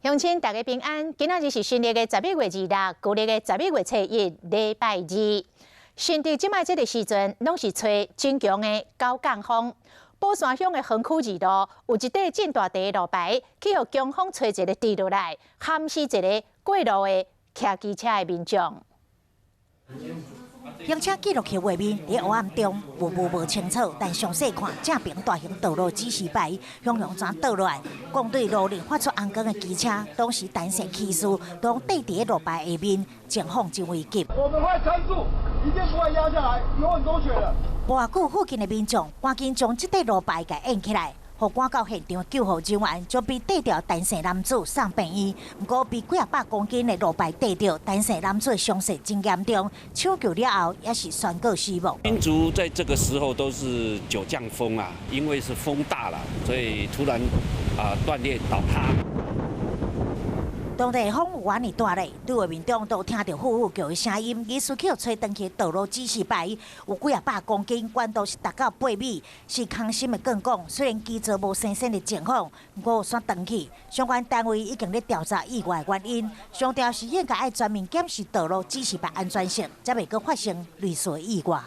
鄉親大家平安，今仔日是新曆的11月26，舊曆的11月初一，禮拜二。新竹這擺這个時陣，攏是吹真強的九降風。寶山鄉的園區二路有一塊真大塊的路牌，去予強風吹一个跌落來，撼死一个過路的騎機車的民眾。行車記錄器畫面佇黑暗中模糊無清楚，但詳細看正爿大型道路指示牌雄雄怎倒落來，講對路裡發出紅光的機車，當時單線起勢，都綴佇路牌下面，情況真危急。我們會撐住，一定不會壓下來，有很多血的。無偌久，附近的民眾趕緊將這塊路牌共掩起來，予趕到現場的救護人員將被綴著單姓男子送病院。毋過被幾仔百公斤的路牌綴著，單姓男子的傷勢真嚴重，搶救了後也是宣告死亡。新竹在這個時候都是九降風啊，因為是風大了，所以突然啊斷裂倒塌。當地風有按呢大咧，對畫面中都聽著呼呼叫的聲音，疑似去予吹斷去道路指示牌，有幾仔百公斤，懸度是達到8米，是空心的鋼管。雖然機座無生銹的情況，毋過煞斷去。相關單位已經咧調查意外原因，上重要是應該愛全面檢視道路指示牌安全性，才袂閣發生類似的意外。